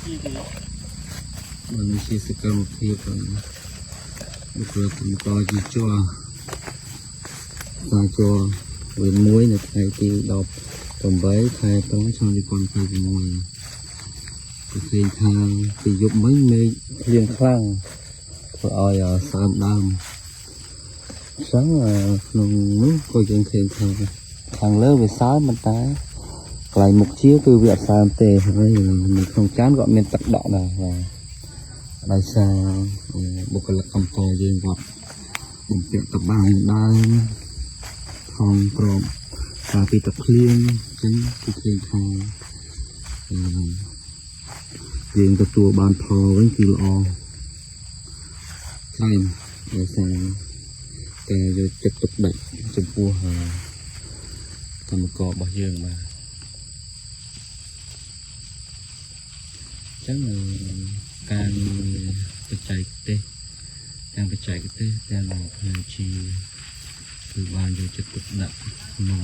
បាទនេះជាសកម្មភាពបុគ្គលិកកម្មករជាជាសាជរវេនមួយនៅថ្ងៃទី18ខែ5ឆ្នាំ2026គឺឃើញថាពីយប់មិញមេឃភ្លៀងខ្លាំងធ្វើឲ្យសើមដើមអញ្ចឹងក្នុងនោះក៏យើងឃើញថាខាងលើវាសើមប៉ុន្តែកន្លែងមុខជាគឺវាអត់សើមទេហើយនៅក្នុងចានក៏អត់មានទឹកដក់ដែរបាទដោយសារបុគ្គលិកកម្មករយើងគាត់បំពាក់តបាងដើមថងក្របការពីទឹកភ្លៀងអញ្ចឹងគឺឃើញថាអឺយើងទទួលបានផលវិញគឺល្អច្រើនដោយសារការយកចិត្តទុកដាក់ចំពោះកម្មកររបស់យើងបាទអញ្ចឹងការបច្ចេកទេសទាំងបច្ចេកទេសទាំងផ្នែកជាគឺបានយកចិត្តទុកដាក់ក្នុង